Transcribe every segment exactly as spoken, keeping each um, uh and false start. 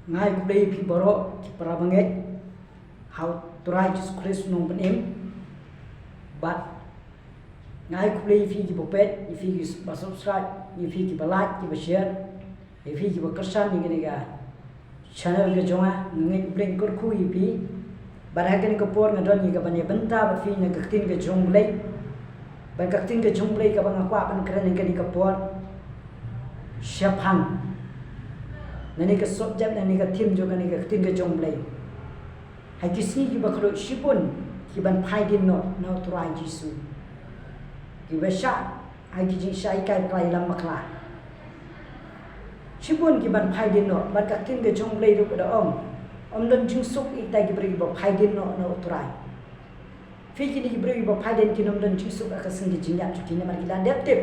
Nga ai khublei ïa phi baroh ki para bangeit ha u Trai Jisu Khrist u nongpynim. Bad nga ai khublei ïa phi kiba peit, ïa phi kiba subscribe, ïa phi kiba like, kiba share, ïa phi kiba kyrshan ïa kane ka channel ka jong nga. Nga ngeit U Blei un kyrkhu ïa phi. Bad ha kane ka por nga don ïa ka ban ïa bynta bad phi na ka ktien ka jong U Blei. Bad ka ktien ka jong U Blei kaba nga kwah ban kren ha kane ka por, shaphang lane ka subject lane ka theme jong kane ka ktien ka jong U Blei. Ha ki sngi kiba kordor shibun ki ban phai dien noh na u Trai Jisu. Kiba shah ha ki jingshah hikai ba la ïalam bakla. Shibun ki ban phai dien noh, bad ka ktien ka jong U Blei ruh ka da ong, ym don jingsuk ïa kita ki briew kiba phai dien noh na u Trai. Phi, kine ki briew kiba phai dien kin ym don jingsuk ha ka sngi ka jingïap jong ki, namar ki la dep tip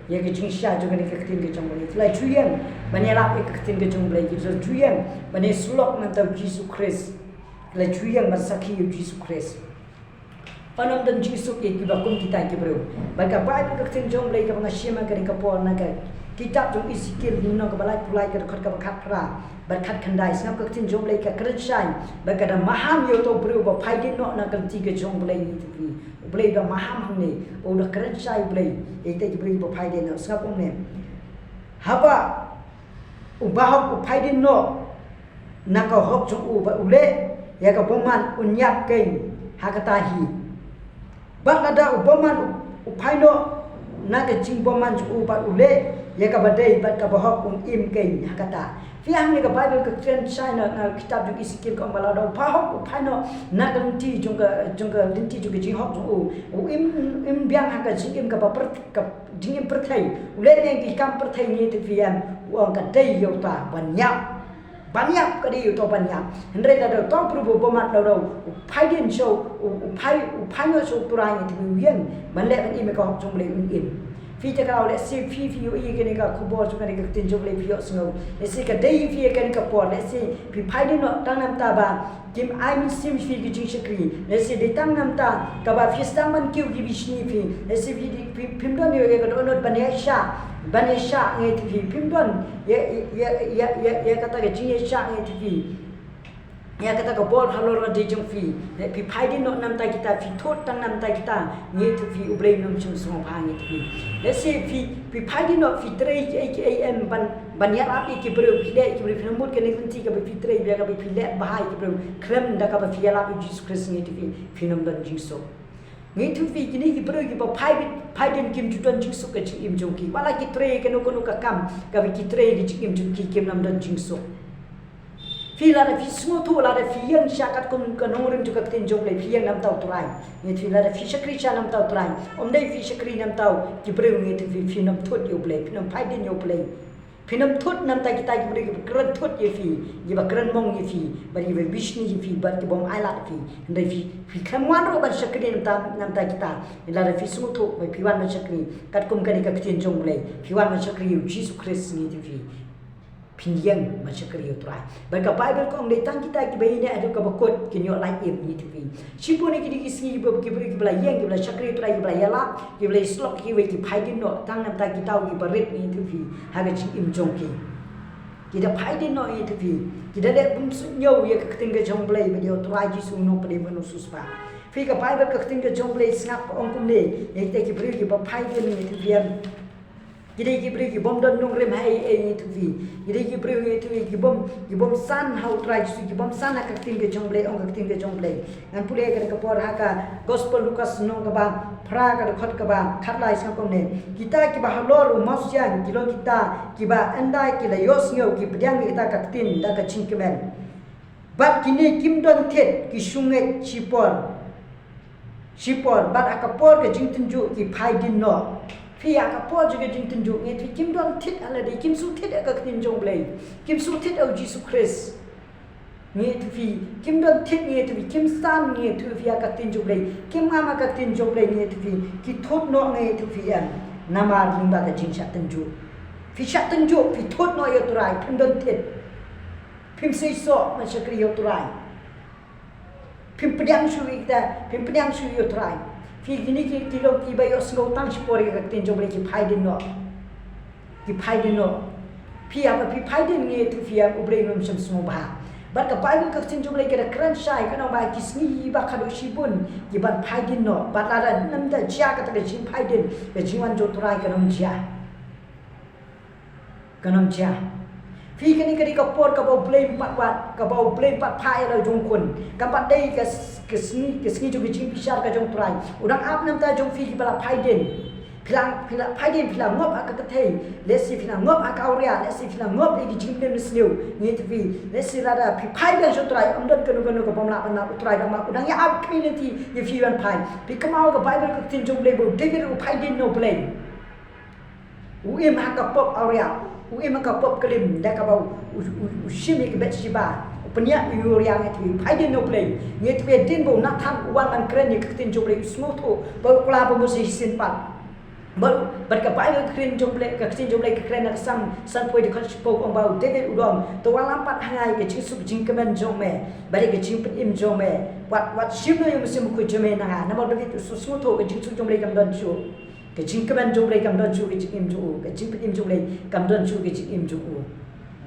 ïa ka jingshah jong kane ka ktien ka jong U Blei. Ki la ju ïeng ban ïalap ïa ka ktien ka jong U Blei, ki la ju ïeng ban ïasyllok na u Jisu Khrist. Ki la ju ïeng ban sakhi ïa u Jisu Khrist. Ym don jingsuk ïa kiba kum kita ki briew. Bad ka Baibl, ka ktien jong U Blei kaba nga shim ha kane ka por na ka kitab jong Esekiel lynnong kaba laiphew lai, ka dkhot kaba khatphra bad khatkhyndai. Sngap, ka ktien jong U Blei ka kren shai bad ka da maham ïa uto u briew ba phai dien noh na ka lynti ka jong U Blei, ngi tip hi. U Blei u da maham hangne, u da kren shai U Blei ïa kita ki briew ba phai dien noh. Sngap, ong ne: Haba u bahok u phai dien noh na ka hok jong u bad u leh ïa ka bymman, un ïap keiñ ha kata hi. Bad lada u bymman u phai noh na ka jingbymman jong u bad u leh ïa kaba dei bad kaba hok, un im keiñ ha kata. Phi, hangne ka Baibl ka kren shai na, na kitab jong Esekiel ka ong ba lada u bahok u phai noh na ka lynti jong ka, jong ka lynti jong ka jinghok jong u, u im, im biang ha ka jingim kaba pyrthei, ka jingim pyrthei, u leh ïa ki kam pyrthei, ngi tip hi em, u ong ka dei ïa uta ban ïap. Ban ïap, ka dei ïa uta ban ïap. Hynrei lada uta u briew ba bymman, lada u phai dien sha u, u phai, u phai noh sha u Trai, ngi tip hi, u ïeng ban leh ban im ïa ka hok jong U Blei, un im. Phi, te ka daw lehse phi, phi ïohi ïa kane ka khubor jong kane ka ktien jong U Blei, phi ïohsngew. Lehse ka dei ïa phi ha kane ka por, lehse phi phai dien noh tang namar ba kim ai mynsiem ïa phi ki jingshakri. Lehse dei tang namar kaba phi sdang ban kiew ki bishni phi. Lehse phi, phi, phim don ïa ka dohnud ban ïashah, ban ïashah, ngi tip hi. Phim don ïa, ïa, ïa kata ka jingïashah, ngi tip hi, ïa kata ka bor halor lade jong phi. Lehse phi phai dien noh namar kita, phi thut tang namar kita, ngi tip hi, U Blei un ym shym sngewbha, ngi tip hi. Lehse phi, phi phai dien noh, phi trei kiei kiei em ban, ban ïarap ïa ki briew, phi leh ïa ki briew, phi mut kane ka lynti kaba phi trei, ïa kaba phi leh bha ïa ki briew khlem da kaba phi ïalap ïa u Jisu Khrist, ngi tip hi, phin ym don jingsuk. Ngi tip hi, kine ki briew kiba phai, phai dien kim ju don jingsuk ha ka jingim jong ki. Wat la ki trei kano kano ka kam kaba ki trei ha ka jingim jong ki, kim nym don jingsuk. Phi, lada phi sngewthuh, lada phi ïeng shah katkum ka nongrim jong ka ktien jong U Blei, phi ïeng namar u Trai, ngi tip hi, lada phi shakri shah namar u Trai, ym dei phi shakri namar ki briew, ngi tip hi, phin ym thut ïa U Blei, phin ym phai dien ïa U Blei. Phin ym thut namar kita ki briew kiba kren thut ïa phi, kiba kren mong ïa phi, bad kiba bishni ïa phi, bad ki bym ailad ïa phi. Hynrei phi, phi khlem wan ruh ban shakri namar, namar kita. Lada phi sngewthuh ba phi wan ban shakri katkum kane ka ktien jong U Blei, phi wan ban shakri ïa u Jisu Khrist, ngi tip hi, phin ïeng ban shakri ïa u Trai. Bad ka Baibl ka ong, dei tang kita kiba ïaineh haduh kaba kut kin ïoh lait im, ngi tip hi. Shibun ha kine ki sngi kiba, ki briew kiba la ïeng, kiba la shakri ïa u Trai, kiba la ïalap, kiba la ïasyllok, kiwei ki phai dien noh, tang namar kita kiba rit, ngi tip hi, ha ka jingim jong ki. Ki da phai dien noh, ngi tip hi. Ki da leh bym suidñiew ïa ka ktien ka jong U Blei, bad ïa u Trai Jisu u nongpynim, u nongsiewspah. Phi, ka Baibl, ka ktien ka jong U Blei, sngap, ka ong kumne ïa kita ki briew kiba phai dien, ngi tip hi em. Ki dei ki briew ki bym don nongrim ha ei ei, ngi tip hi. Ki dei ki briew, ngi tip hi, ki bym, ki bym san ha u Trai Jisu, ki bym san ha ka ktien ka jong U Blei, ong ka ktien ka jong U Blei. Ngan pule ha kane ka por ha ka Gospel Lukas lynnong kaba phra, ka dkhot kaba khatlai, sngap kumne: Kita kiba halor u mawsiang ki long kita kiba ynda ki la ïohsngew ki pdiang ïa kata ka ktien da ka jingkmen. Bad kine kim don thied, ki shu ngeit shipor shipor, bad ha ka por ka jingtynjuh ki phai dien noh. Phi, ha ka por jong ka jingtynjuh, ngi tip hi, kim don thied ha lade, kim shu thied ha ka ktien jong U Blei, kim shu thied ha u Jisu Khrist. Ngi tip hi, kim don thied, ngi tip hi, kim san, ngi tip hi, ha ka ktien jong U Blei, kim ngam ha ka ktien jong U Blei, ngi tip hi, ki thut noh, ngi tip hi, em, namar lyngba ka jingshah tynjuh. Phi shah tynjuh, phi thut noh ïa u Trai, phim don thied. Phim seisoh ban shakri ïa u Trai. Phim pdiang shuh ïa kita, phim pdiang shuh ïa u Trai. Phi, kine ki, ki long kiba ïohsngew tang shipor ïa ka ktien jong U Blei, ki phai dien noh. Ki phai dien noh. Phi, haba phi phai dien, ngi tip hi, em, U Blei un ym shym sngewbha. Bad ka Baibl ka ktien jong U Blei ka da kren shai, ka ong ba ki sngi ba khadduh shibun ki ban phai dien noh. Bad lada ym da jia kata ka jingphai dien, ka jingwan jong U Trai kan ym jia. Kan ym jia. Phi, kane ka dei ka por kaba U Blei um pat wad, kaba U Blei um pat phah ïa la u jong u khun. Kam pat dei ka s-, ka sngi, ka sngi jong ka jingbishar ka jong U Trai. U dang ap na ka bynta jong phi kiba la phai dien. Phi la, phi la phai dien, phi la ngop ha ka kynthei. Lehse phi la ngop ha ka awria, lehse phi la ngop ïa ki jingpynim sniew. Ngi tip phi, lehse lada phi phai biang sha U Trai, ym don kano kano ka bym lah ban mad, U Trai dang mad, u dang ïa ap kmie lynti ïa phi ban phai. Phi kynmaw ka Baibl ka ktien jong U Blei ba u David u phai dien na U Blei. U im ha ka pop awria, u im ha ka pop klim, da kaba u, u, u, u shim ïa ka Bathsheba, u pynïap ïa u Uriah, ngi tip phi, phai dien na U Blei. Ngi tip phi, hadien ba u Nathan u wan ban kren ïa ka ktien jong U Blei, u sngewthuh ba u la ba mut shisien pat. Bad, bad ka Baibl ka ktien jong U Blei, ka ktien jong U Blei ka kren na ka Salm sanphew dkhot shiphew, ka ong ba u David u ong, to wallam pat ha nga ïa ka jingsuk jingkmen jong me, bad ïa ka jingpynim jong me. Wat, wat shim noh ïa u Mynsiem Bakhuid jong me na nga. Namar u David u sngewthuh ka jingsuk jong U Blei kam don shuh. Ka jingkmen jong U Blei kam don shuh ka jingim jong u, ka jingpynim jong U Blei kam don shuh ka jingim jong u.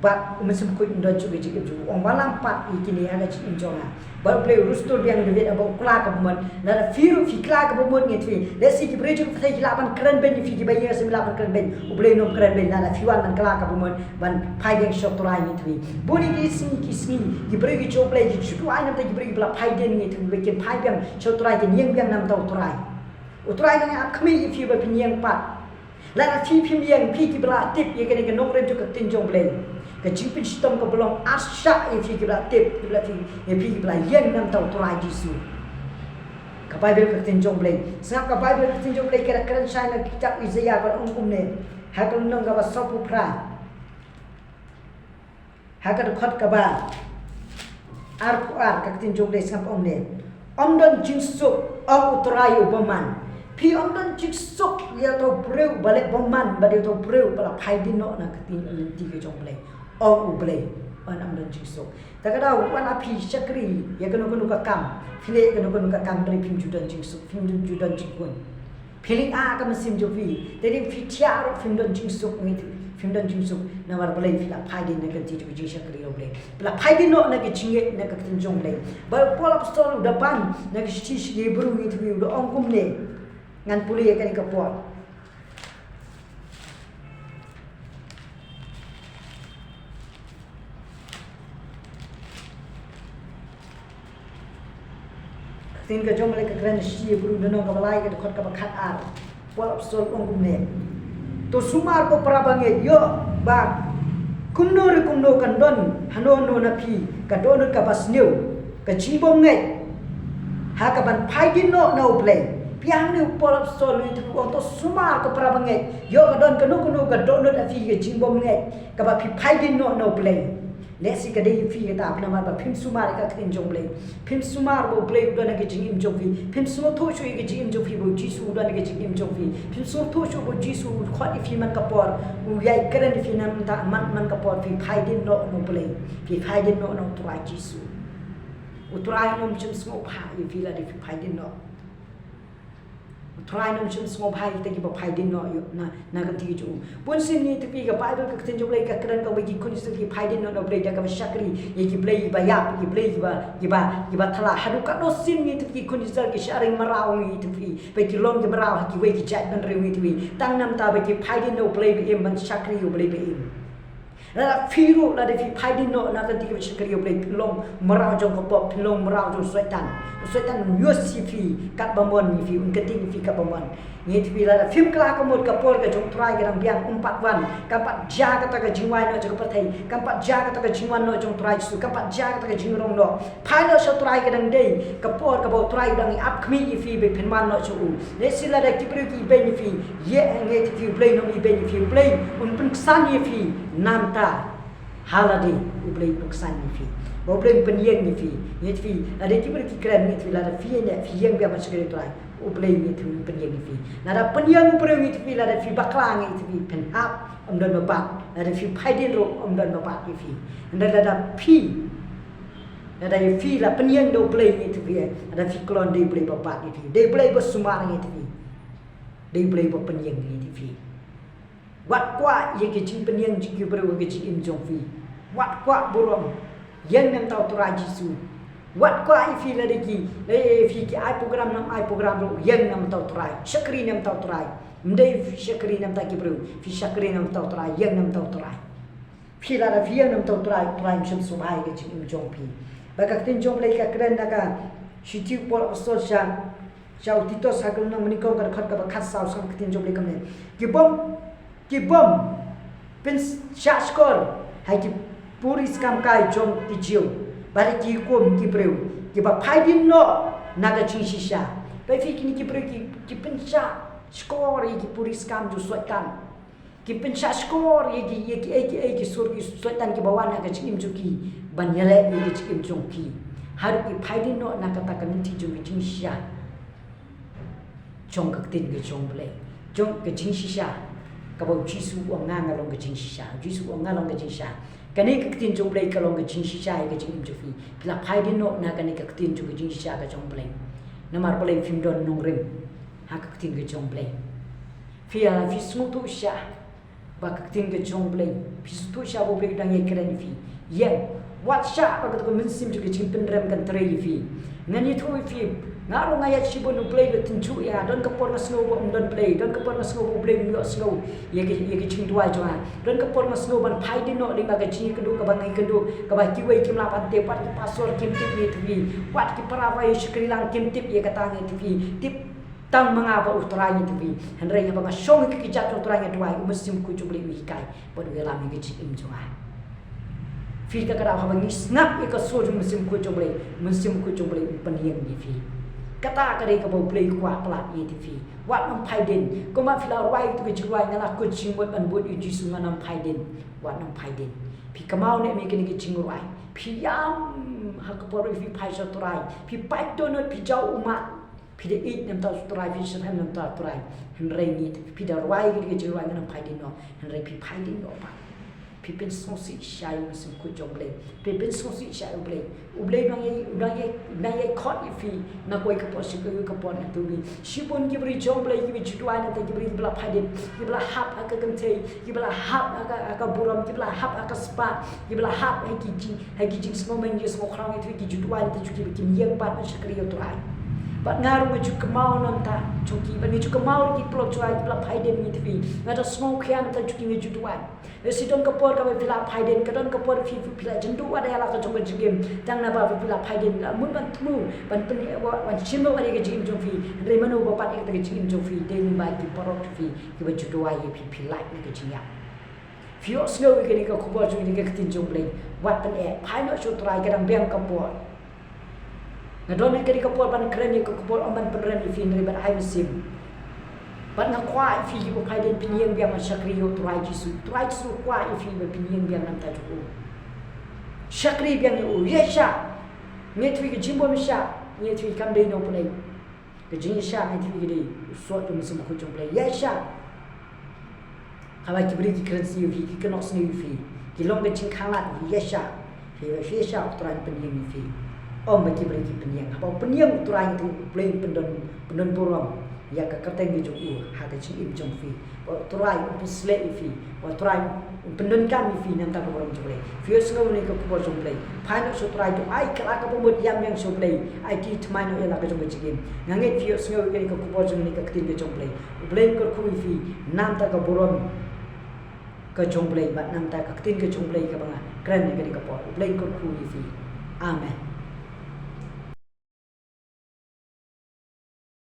Bad u Mynsiem Bakhuid um don shuh ka jingim jong u. U ong, wallam pat ïa kine ha ka jingim jong nga. Bad U Blei u restore biang ïa u David, haba u kylla ka bamut. Lada phi ruh phi kylla ka bamut, ngi tip phi, lehse ki briew jong ka pyrthei ki lah ban kren beiñ ïa phi, kiba ïeng ha seng ki lah ban kren beiñ. U Blei un ym kren beiñ lada phi wan ban kylla ka bamut, ban phai biang sha U Trai, ngi tip phi. Bun ïa ki sngi ki sngi, ki briew ki jong U Blei ki ju duwai na ka bynta ki briew kiba la phai dien, ngi tip phi, ba kin phai biang sha U Trai, kin ïeng biang na ka bynta U Trai. U Trai u dang ap khmih ïa phi ba phin ïeng pat. Lada phi phim ïeng, phi kiba la tip ïa kane ka nongrim jong ka ktien jong U Blei, ka jingpynshitom kaba long arshah ïa phi kiba la tip, kiba la tip, ïa phi kiba la ïeng na ka bynta U Trai Jisu. Ka Baibl ka ktien jong U Blei. Sngap, ka Baibl ka ktien jong U Blei ka da kren shai na ka kitab Isaiah, ka ong kumne. Ha ka lynnong kaba sawphew phra, ha ka dkhot kaba arphew ar, ka ktien jong U Blei sngap, ong ne: Ym don jingsuk, ong U Trai u bymman. Phi, ym don jingsuk ïa uto u briew uba leh bymman, bad ïa uto u briew uba la phai dien noh na ka ktien, lynti ka jong U Blei. Ong U Blei, ym, ym don jingsuk. Te ka daw, wat la phi shakri ïa kano kano ka kam, phi leh ïa kano kano ka kam, hynrei phim ju don jingsuk, phim ju don jingkun. Phi lynga ka mynsiem jong phi, te dei phi thiah ruh phim don jingsuk, ngi tip, phim don jingsuk. Namar balei? Phi la phai dien na ka kynti jong ka jingshakri ïa U Blei. Phi la phai dien noh na ka jingngeit na ka ktien jong U Blei. Ba u Paul Apostol u da ban na ka shithi sha ki Hebru, ngi tip, u da ong kumne. Ngan pule ïa kane ka por. Ka ktien ka jong U Blei ka kren, shi Hebru lynnong kaba lai, ka dkhot kaba khatar. Paul Apostol u ong kumne: To sumar ko para bangeit, ïoh ba kumno re kumno kan don hano hano na phi ka dohnud kaba sniew, ka jingbymngeit ha kaban phai dien noh na U Blei. Phi, hangne u Paul Apostol u ong, to sumar ko para bangeit, ïoh ka don kano kano ka dohnud ha phi ka jingbymngeit, kaba phi phai dien noh na U Blei. Lehse ka dei ïa phi kata, namar ba phim sumar ïa ka ktien jong U Blei. Phim sumar ba U Blei u don ha ka jingim jong phi. Phim sngewthuh shuh ïa ka jingim jong phi ba U Jisu u don ha ka jingim jong phi. Phim sngewthuh shuh ba U Jisu u khot ïa phi man ka por, u ïai kren ïa phi na ka bynta man, man ka por. Phi phai dien noh na U Blei. Phi phai dien noh na U Trai Jisu. U Trai un ym shym sngewbha ïa phi lada phi phai dien noh. U Trai un ym shym sngewbha ïa kita kiba phai dien noh ïa u na, na ka kynti jong u. Bun sien, ngi tip, ka Baibl ka ktien jong U Blei ka kren, ka ong ba ki khun Israel ki phai dien noh na U Blei da kaba shakri ïa ki blei ba ïap, ki blei kiba, kiba, kiba thala. Haduh katno sien, ngi tip, ki khun Israel ki shah ring mraw, ngi tip, ba ki long ki mraw ha kiwei ki jaitbynriew, ngi tip, tang namar ba ki phai dien na U Blei ba im, ban shakri ïa U Blei ba im. Lada phi ruh, lada phi phai dien noh na ka kynti kaba shakri ïa U Blei, phi long mraw jong ka pop, phi long mraw jong u Soitan. U Soitan un ïoh ïa phi katba mon ïa phi, un kynting ïa phi katba mon. Ngi tip, lada phim kylla ka mut, ka por ka jong U Trai ka dang biang, um pat wan. Kam pat jia kata ka jingwai noh jong ka pyrthei, kam pat jia kata ka jingwan noh jong U Trai Jisu, kam pat jia kata ka jingrong noh. Phai noh sha U Trai, ka dang dei ka por kaba U Trai u dang ïa ap khmih ïa phi ba phin wan noh sha u. Lehse lada ki briew ki ibeiñ ïa phi, ïa, ngi tip, U Blei un ym ibeiñ ïa phi, U Blei un pynksan ïa phi namar ha lade U Blei u pynksan ïa phi. Ba U Blei un pynïeng ïa phi. Ngi tip, lada ki briew ki kren, ngi tip, lada phi ïeng, phi ïeng biang ban shakri ïa U Trai, U Blei, ngi tip, un pynïeng ïa phi. Lada pynïeng u briew, ngi tip, lada phi bakla, ngi tip, phin hap, ym don ba bat. Lada phi phai dien ruh, ym don ba bat ïa phi. Hynrei lada phi Lada ïa phi la pynïeng da U Blei, ngi tip, lada phi kloi, dei U Blei ba bat ïa phi, dei U Blei ba sumar, ngi tip, dei U Blei ba pynïeng, ngi tip. Wat kwah ïa ka jingpynïeng jong ki briew ha ka jingim jong phi. Wat kwah burom. Ïeng na bynta u Trai Jisu. Wat kwah ïa phi lada ki, lada ïa phi ki ai program ne ym ai program ruh, ïeng na bynta u Trai. Shakri na bynta u Trai. Ym dei phi shakri na bynta ki briew, phi shakri na bynta u Trai, ïeng na bynta u Trai. Phi lada phi ïeng na bynta u Trai, u Trai un shim sngewbha ïa ka jingim jong phi. Ba ka ktien jong U Blei ka kren na ka shithi u Paul apostol sha, sha u Titus ha ka lynnong banyngkong ka dkhot kaba khatsaw, sngap ka ktien jong U Blei kumne. Ki bym, ki bym pynshah shkor ha ki puriskam kai jong ki Jiw, bad ha ki hukum ki briew kiba phai dien noh na ka jingshisha. Peit phi, kine ki briew ki, ki pynshah shkor ïa ki puriskam jong u Soitan. Ki pynshah shkor ïa ki, ïa ki, ïa ki, ïa ki sur ki Soitan kiba wan ha ka jingim jong ki ban ïaleh ïa ka jingim jong ki. Haduh ki phai dien noh na kata ka lynti jong ka jingshisha jong ka ktien ka jong U Blei. Jong ka jingshisha kaba u Jisu u ong nga, nga long ka jingshisha. U Jisu u ong nga long ka jingshisha. Kane ka ktien jong U Blei ka long ka jingshisha ïa ka jingim jong phi. Phi la phai dien noh na kane ka ktien jong ka jingshisha ka jong U Blei. Namar balei phim don nongrim ha ka ktien ka jong U Blei? Phi ïa, phi sngewthuh shisha ba ka ktien ka jong U Blei, phi sngewthuh shisha ba U Blei u dang ïakren ïa phi. Ïeng, wat shah ba kata ka mynsiem jong ka jingpynrem kan trei ïa phi. Ngan ïathuh ïa phi, nga ruh nga ïaid shibun, U Blei u la tynjuh ïa nga. Don ka por nga sngew ba ym don Blei, don ka por nga sngew ba U Blei um ïohsngew ïa ka, ïa ka jingduwai jong nga. Don ka por nga sngew ban phai dien noh lyngba ka jingïakynduh kaba nga ïakynduh, kaba kiwei kim lah ban tip, wat ki pastor kim tip, ngi tip hi. Wat ki para ba ïa shakri lang kim tip ïa kata, ngi tip hi. Tip tang ma nga bad U Trai, ngi tip hi. Hynrei haba nga shong ha ki kjat jong U Trai nga duwai, U Mynsiem Bakhuid jong U Blei u hikai bad u ïalam ïa ka jingim jong nga. Phi, kata ka daw haba ngi sngap ïa ka sur jong U Mynsiem Bakhuid jong U Blei, U Mynsiem Bakhuid jong U Blei un pynïeng ïa phi. Kata ka dei kaba U Blei u kwah palat ïa phi. Wat nang phai dien. Kumba phi la rwai ïa ka jingrwai, nga la kut jingmut ban bud ïa U Jisu, ngan nang phai dien. Wat nang phai dien. Phi kynmaw ne em ïa kane ka jingrwai? Phi ïam ha ka por ba phi phai sha U Trai, phi pait dohnud, phi jaw ummat. Phi da ïeit na bynta U Trai, phi shitrhem na bynta U Trai. Hynrei ngi, phi da rwai ïa ka jingrwai, ngan nang phai dien noh. Hynrei phi phai dien noh pat. Phi pynsngewsih shisha ïa U Mynsiem Bakhuid jong U Blei. Phi pynsngewsih shisha ïa U Blei. U Blei u nang ïai, u nang ïai, u nang ïai khot ïa phi na kawei ka por sha kawei ka por, na kawei. Shibun ki briew jong U Blei kiba ju duwai na bynta ki briew kiba la phai dien, kiba la hap ha ka kynthei, kiba la hap ha ka, ha ka burom, kiba la hap ha ka spah, kiba la hap ha ki jing, ha ki jingsngewmeng jingsngewkhraw, ngi tip ki ju duwai na bynta jong ki ba kin ïeng pat ban shakri ïa U Trai. Bad nga ruh nga ju kynmaw na bynta jong ki, bad nga ju kynmaw ruh ki paralok jong nga kiba la phai dien, ngi tip. Nga da sngew khia na bynta jong ki, nga ju duwai. Lehse don ka por kaba phi la phai dien, ka don ka por phi, phi la jynduh wat ïa la ka jong ka jingim, tang naba phi la phai dien, la mut ban thmu, ban pyn, ban shim noh wat ïa ka jingim jong phi. Hynrei mano ba bat ïa kata ka jingim jong phi? Dei lyngba ki paralok jong phi kiba ju duwai ïa phi, phi lait na ka jingïap. Phi ïohsngew ïa kane ka khubor jong, ïa kane ka ktien jong U Blei, wat pyneh, phai noh sha U Trai, ka dang biang ka por. Nga don ha kane ka por ban kren ïa ka khubor, ym ban pynrem ïa phi, hynrei ban ai mynsiem. Bad nga kwah ïa phi kiba phai dien phin ïeng biang ban shakri ïa U Trai Jisu. U Trai Jisu u kwah ïa phi ba phin ïeng biang na bynta jong u. Shakri biang ïa u, ïaishah. Ngi tip ka jingbym shah, ngi tip kam dei na U Blei. Ka jingïaishah ngi tip ka dei u soh jong U Mynsiem Bakhuid jong U Blei. Ïaishah. Haba ki briew ki kren sniew ïa phi, ki kynnoh sniew ïa phi, ki long ka jingkhanglad ïa phi, ïaishah. Phi ba phi ïaishah, U Trai un pynïeng ïa phi. Ym ba ki briew ki pynïeng. Haba u pynïeng U Trai, ngi tip U Blei un pyndon, pyndon burom ïa ka kyrteng ka jong u ha ka jingim jong phi. Ba U Trai un pynshlur ïa phi, ba U Trai un pyndonkam ïa phi na bynta ka burom jong U Blei. Phi ïohsngew ïa kane ka khubor jong U Blei, phai noh sha U Trai, to ai kylla kaba mut, ïam biang sha U Blei. Aiti thymmai noh ïa la ka jong ka jingim. Nga ngeit phi ïohsngew ïa kane ka khubor jong, ïa kane ka ktien ka jong U Blei. U Blei un kyrkhu ïa phi na bynta ka burom ka jong U Blei bad na bynta ka ktien ka jong U Blei kaba nga kren ha kane ka por. U Blei un kyrkhu ïa phi. Amen.